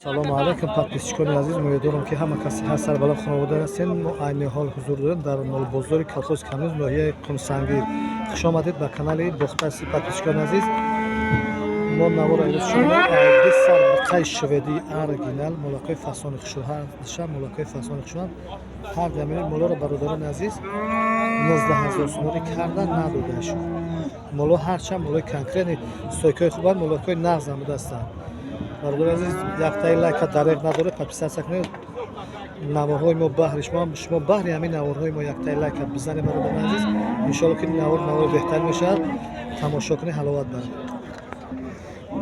Салому алайкум, подписчикони азиз. Умедворам, ки ҳама каси ҳаст, сарбаланд, хонавода ҳастем. Мо айни ҳол ҳузур дорем дар молбозори колхози Коммунизм, ноҳияи Қумсангир. Хуш омадед ба канали Бохтаси, подписчикони азиз. Мо навора имрӯз шумо ду сар буқаи шведии оригинал, молакҳои фасони хушрӯ, ҳар молакҳои фасони хушрӯанд. Ҳар дамини молоро, бародарони азиз, 19 000 сомонӣ карда надодаашон. Моло ҳарчанд молои конкретный, стойкаи хубанд, молакҳои нағз намуда ҳастанд. Бародари азиз, яктаи лайка дареғ надоред, подписаться кунед. Наворҳои мо баҳри шумо, шумо баҳри ҳамин наворҳои мо яктаи лайка бизанед, бародари азиз. Иншоалло, ки навор навори беҳтар мешавад. Тамошо кунед, ҳаловат баред.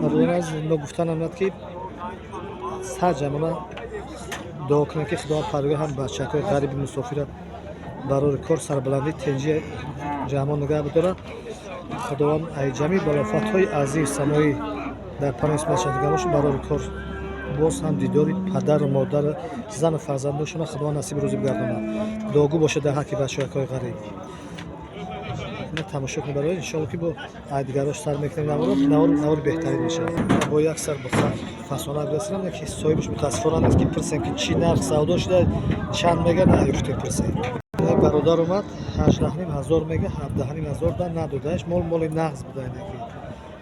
Бародари азиз, ногуфта намонад, ки сар ҷамона дуо кунед, ки Худованд Парвардигор ҳам бачакҳои ғариби мусофира барори кор, сарбаландӣ, тинҷи ҷаҳон нигаҳ бидорад. Худованд ай ҷамъи балофатҳои азиз самоӣ дар паноҳи исматшадигар бошад. Барори кор боз ҳам дидори падару модар, зану фарзандошона Худованд насиби рӯзӣ бигардонад. Дуогӯ бошад дар ҳаққи бачаҳои ғариб. Ина тамошо кунед, барои иншоалло, ки бо ай дигарош сар мекунем наворо. Навор навори беҳтарин мешавад. Бо як сар буқа фасона расидам, ки соҳибаш мутаассифона нест, ки пурсем, ки чӣ нарх савдо шуда, чанд мега. Наёфтем пурсем. Як бародар омад, 18,5 ҳазор мега, 17,5 ҳазор да надодааш. Мол моли нағз буда, инаки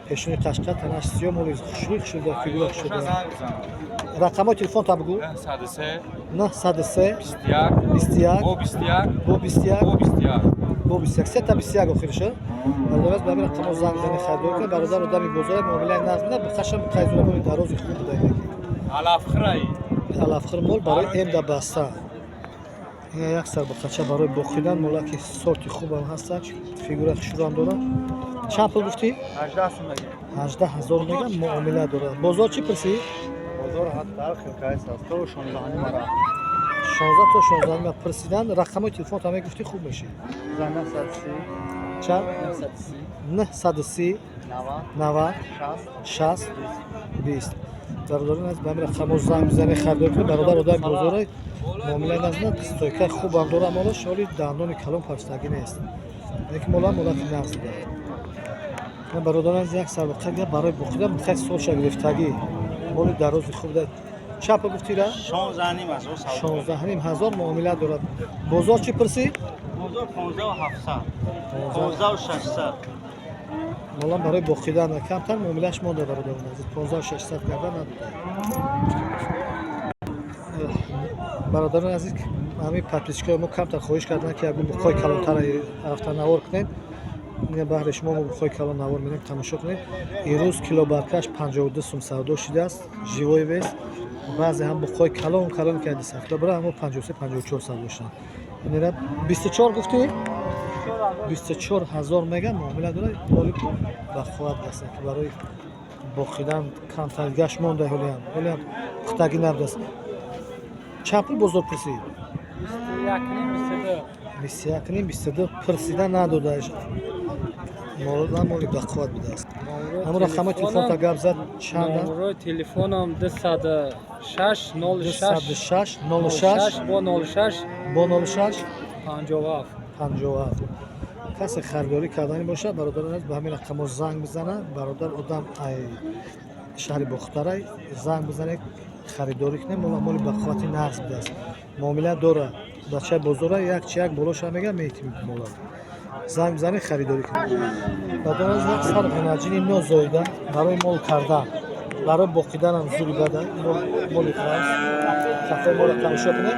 пешони қашқа, танаш сиё, моли хушрӯй шуда, фигура шуда. Рақамҳои телефонта бугӯ. 903. 903. 21. 21. Бо 21. Бо 21. Бо 21. Бо 21, сета 21 охириша. Бародар, ба ҳамин рақамҳо занг зани, харидорӣ кунед. Бародар одами бозора, муомилаи нағз медиҳад. Буқашам буқаи моли дарози хуб буда, инаки. Алафхӯраи. Алафхӯр мол барои эмда баста. Ина як сар буқача барои боқидан, молаки сорти хубам ҳастад, фигура хушрӯам дорад. Чанд пул гуфтӣ? 18 сум мегем. 18 000 мегам, муомила дорад. Бозор чӣ пурсӣ? Бозор дар хел кайс аст, то 16 мара. 16 то 16 ма пурсидан. Рақамҳои телефонта мегуфтӣ, хуб мешид. 930. Чанд? 930. 930. 90. 90. 60. 60, 20. Бародарон аз ба ҳамин рақамҳо занг бизанед, харидор кунед. Бародар одами бозора, муомилаи назна, стойкаи хубам дорад. Моло шоли дандони калон парстагӣ нест, лекин мола молаки нағз дорад. Бародарон аз, як сарбақа гап барои боқида, михай солша гирифтагӣ, моли дарози хуб да. Чанд пул гуфтира? 16,5 ҳазор. 16,5 ҳазор, муомила дорад. Бозор чӣ пурсид? Бозор 15 700, 15 600. Молам барои боқидан камтар муомилааш монда, бародарон азиз, 15 600 карда надода. Бародарон азиз, ҳамин подписчикои мо камтар хоҳиш карданд, ки ягон буқҳои калонтар рафта навор кунед. Ина баҳри шумо мо буқҳои калон навор менем, тамошо кунед. Имрӯз килобаркаш 52 сум савдо шудааст, живой вес. Баъзе ҳам буқҳои калон калон, ки 200 кило бара, ҳамо 53, 54 савдо шуданд. Инера 24 гуфтӣ? 24 000 мега, муомила дорад. Моли ба қувват ҳастанд, ки барои боқидан камтар гашт монда. Ҳолиам пухтагӣ набудааст. Чанд пул бозор пурсид? 21,5, 22 пурсида, надодааш. Мола моли бақувват будааст. Ҳамон рақамҳои телефонта гап зад, чанда? Номерои телефонам 206 06. 206 06. Бо 06. Бо 06. 57. 57. Касе харидорӣ кардани бошад, бародарон аз, ба ҳамин рақамҳо занг бизанад. Бародар одам ай шаҳри Бохтарай, занг бизанед, харидорӣ кунед. Мола моли бақуввати нағз будааст, муомила дорад. Бачаи бозора як чи як болоша мега, метим мола. Занг бизанед, харидорӣ кунед. Бародарон, як сар ғинаҷини нозоида барои мол кардан, барои боқиданам зури бада. Моли ғавс, қафои мола тамошо кунед.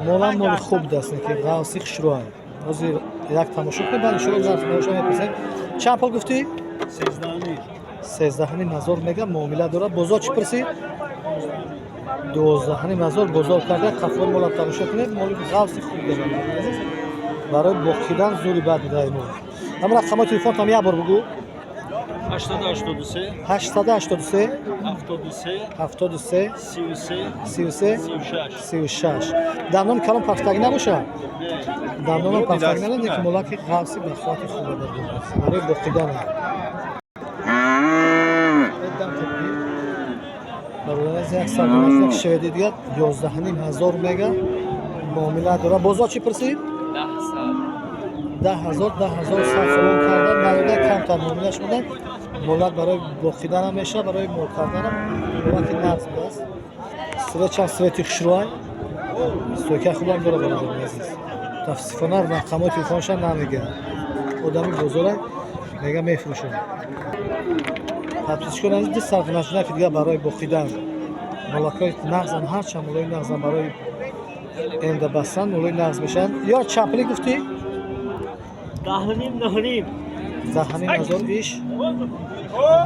Молам моли хуб будааст, ки ғавси хушрӯай. Ҳозир як тамошо кунед, баъд иншоалло нарх навоша мепурсем. Чанд пул гуфтӣ? 13,5 ҳазор мега, муомила дорад. Бозор чӣ пурсид? 12,5 ҳазор бозор карда. Қафои мола тамошо кунед, моли ғавси хуб дорад, барои боқидан зури бад будаи мол. Ҳам рақамҳои телефонтам як бор бугӯ. 883. 883. 73. 73. 33. 33. 36. 36. Дандони калон пахтагӣ набошад, дандонам пахтагӣ набошад, лекин молаки ғавси ба қуввати хуб дорад, барои боқидан. Дам тепи. Бародарон, як сар шведи дигар 11,5 ҳазор мега, муомила дорад. Бозор чӣ пурсид? 10 000, 10 100 сомон карда надода, камтар муомилаш буда. Молак барои боқиданам мешавад, барои мол карданам молаки нағз будааст. Свечам свети хушрӯай. Стойка хубам дора, бародари азиз. Мутаассифона, рақамҳои телефонша намегӯяд. Одами бозора мега, мефурӯшад. Подписчикони азиз, ду сарғинаҷунаки дигар барои боқидан. Молакҳои нағзан, ҳарчанд молои нағзан, барои энда бастан молои нағз мешаванд. Ё чапли гуфтӣ? 10.5, 9.5. 10.5 ҳазор иш,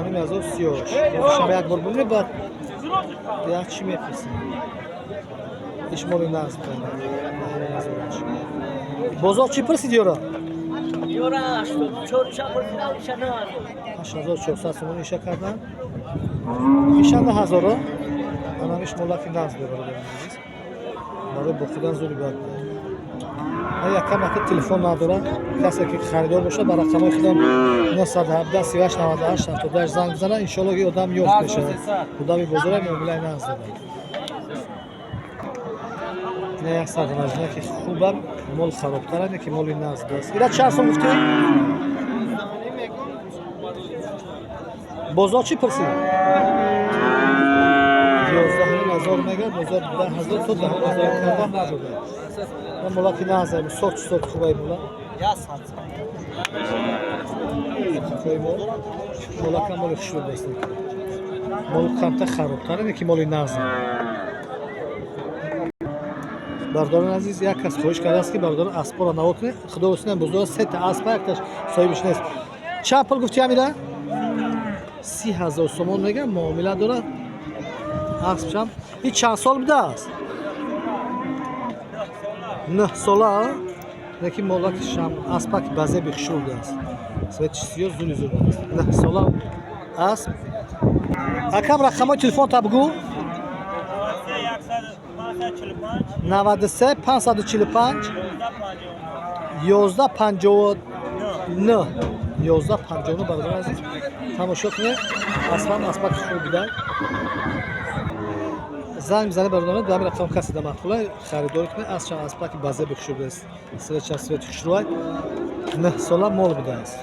10.5 ҳазор сиёш. Шаба як бор бубинед, баъд як чӣ мепурсем. Иш моли нағз, 10.5 ҳазораш. Бозор чӣ пурсид ёра? Ёра 84 иша пурсидам, иша 9 ҳазор. 8400 сомон иша кардан, иша 9 ҳазоро. Анам иш молаки нағз, бародари азиз, барои боқидан зуди бояд. Якам ака телефон надора. Касе ки харидор бошад, ба рақамҳои худам 917 38 98 78 занг бизанад. Иншоалло, ки одам ёфт мешавад. Одами бозора муомилаи нағз дорад. Ина як сарғанажина ки хубам, мол харобтарам, ки моли нағз аст. Ира чанд сом гуфтӣ? Бозор чӣ пурсид? 11.5 ҳазор мега, бозор 10 ҳазор то 10 ҳазор кардан надода. Мулаки нағз, сот сот хубай мула. Хубай мол. Мулака моли хушрӯ аст. Мол камтар харобтар, ки моли нағз. Бародарони азиз, як кас хоҳиш кардааст, ки бародарон аспоро наво кунед. Худо ҳусна, бузург сета аспа, якташ соҳибиш нест. Чанд пул гуфти амира? 30 ҳазор сомон мега, муомила дорад аспшам. Ин чанд сол будааст? 9 сола. Лекин молаки шам аспак базеби хушрӯ будааст. Свети сиёҳ, зури зур будааст. 9 сола асп. Акам, рақамҳои телефонта бугӯ. 93 545 11 59, 11 59. Бародари азиз, тамошо кунед, аслан аспаки хуб буда. Занг бизанед, бародарон, ба ҳамин рақам. Касе да маъқула, харидорӣ кунед. Асчан аспаки базеби хушрӯ будааст, светчан свети хушрӯай, 9 сола мол будааст.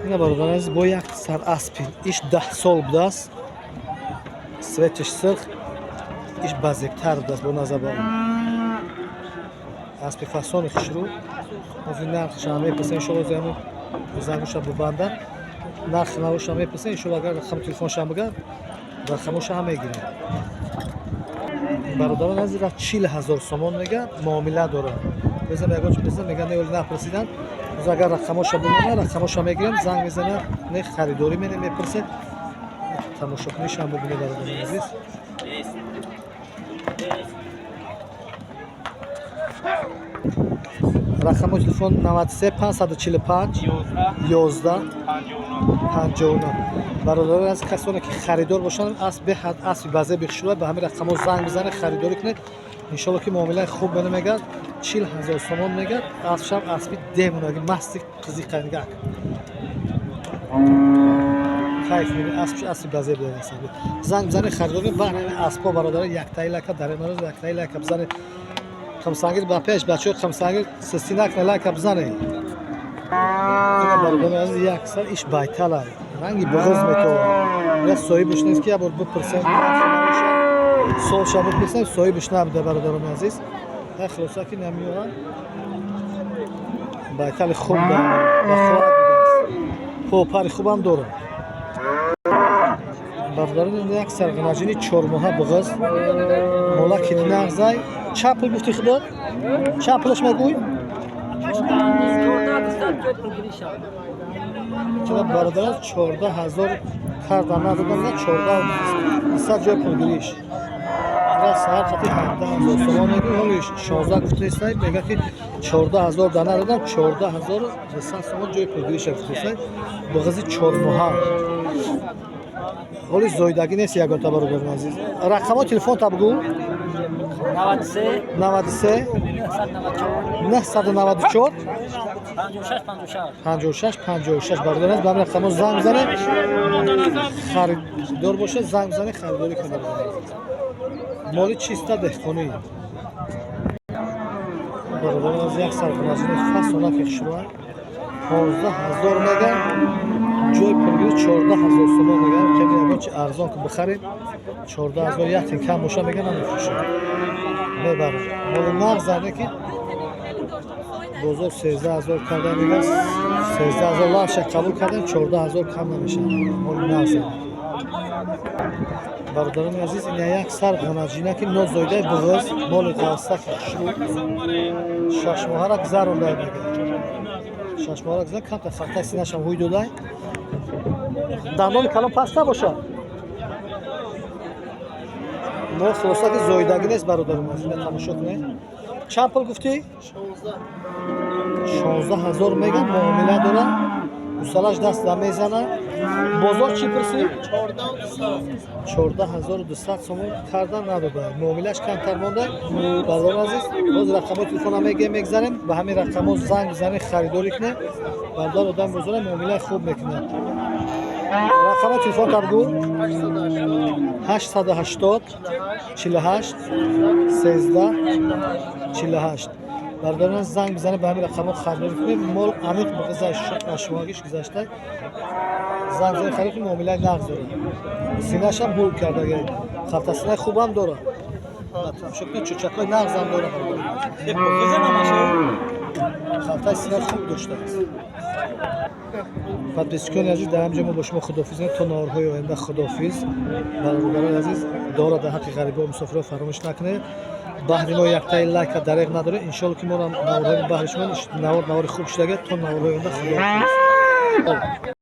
Ина, бародари азиз, бо як сар аспи, иш 10 сол будааст, светиш сирх, иш базебтар будааст бо назар ба он. Аспи фасони хушрӯ. Ҳозир нархшам мепурсем, иншоалло. Зами зангуша бубанда, нархи навошам мепурсем, иншоалло. Агар рақами телефоншам бигар, рақамоша ҳам мегирем. Бародарон азиз, 40 ҳазор сомон мега, муомила дорад. Безам ягон чи безам мега, не, оли напурсидан. Ҳозир агар рақамоша бимона, рақамоша мегирем, занг мезанад, не харидорӣ мене мепурсед. Тамошокунишам бубинед, бародарон азиз. Рақамҳои телефон 93 545 11 59. Бародарон аз касоне ки харидор бошанд, асп беҳад аспи базеби хушрӯ, ба ҳамин рақамҳо занг бизанед, харидорӣ кунед. Иншоалло, ки муомилаи хуб мене мегӯяд. 40 ҳазор сомон мегӯяд. Аспшам аспи демонаги масти қизиқанигак кайф мебинед. Аспш аспи базеб дорад. Занг бизанед, харидорӣ ба ҳамин аспҳо, бародарон. Яктаи лайка дар имрӯз, яктаи лайка бизанед. Қамсангир ба пеш, бачаҳои Қамсангир, систи накна, лайка бизанед. Ина, бародарони азиз, як сар иш байтала, ранги буғуз метовад. Я соҳибаш нест, ки як бор бипурсем, солша бипурсем, соҳибаш набуда. Бародарони азиз, ҳай, хулоса, ки намеёранд. Байтали хуб ба қувват будааст, попари хубам дорад. Бародарон, як сарғанаҷини чормоҳа буғуз, молаки нағзай. Чанд пул гуфти худот? Чанд пулаш мегӯй? Чара, бародарон, 14 ҳазор карда надодам, 14 сад ҷои пулгириш. Ра саҳар хати 17 ҳазор сомон мегӯй, ҳоли 16 гуфтестай. Мега, ки 14 ҳазор да надодам, 14 200 сомон ҷои пулгириша гуфтестай. Буғизи чормоҳа, ҳоли зоидагӣ нест ягонта. Бародарони азиз, рақамҳои телефонта бугӯ. 93 93 994 994 56 56. 56 56. Бародарон, ба ҳамин рақамҳо занг бизанед, харидор бошед, занг бизанед, харидорӣ кунед. Бародарони азиз, моли чиста деҳқонӣ. Бародарон аз як сарғаназини фасона ки хушрӯа, 15 ҳазор мега, ҷои пулгириш. Гирифт, 14 000 сомон мегӯям. Хеле ягон чи арзон ки бихаред, 14 000, як тин кам боша, мегӯям, намефурӯшад, мебарад. Моли нағз зане ки бозор 13 000 карда мегӯяд, 13 000 лавша қабул кардем, 14 000 кам намешавад. Моли нағз зане. Бародарони азиз, ин як сар ғанаҷина ки нозоидаи буғиз, моли ғалсаки хушрӯ, 6 моҳара гузарондай мегӯяд, 6 моҳара гузар, камта халтаи синашам ҳуй додай, дандони калон паст набошад. Мо хулоса ки зоидагӣ нест. Бародаром азиз, тамошо кунед. Чанд пул гуфтӣ? 16 000 мегам, муомила дорад, гусалаш даст намезана. Бозор чӣ пурсид? 14 200 сомон карда надода, муомилаш камтар монда. Бародарон азиз, боз рақамҳои телефона мегем, мегзарем, ба ҳамин рақамҳо занг бизанед, харидорӣ кунед. Бародар одам бозора муомилаи хуб мекунад. Рақамҳои телефон табгӯ: 880 48 13 48. Бародарон, занг бизанед, ба ҳамин рақамҳо харидорӣ кунед. Мол аниқ шашмоҳагиш гузашта. Занг бизанед, харид кунед, муомилаи нағз дорад, синашам ҳул кардаги, халтасинаи хубам дорад. Тамошо кунед, чӯчакҳои нағзам дорад, халтаи сина хуб доштааст. Подписчикони азиз, дар ҳамҷо мо бо шумо худофиз то наворҳои оянда. Худофиз, бародарони азиз. Дуоро дар ҳаққи ғарибо, мусофиро фаромӯш накунед. Баҳри мо яктаи лайка дареғ надоред. Иншолло, ки моро наворҳои баҳри шумо навор, навори хуб шудага. То наворҳои оянда худофиз.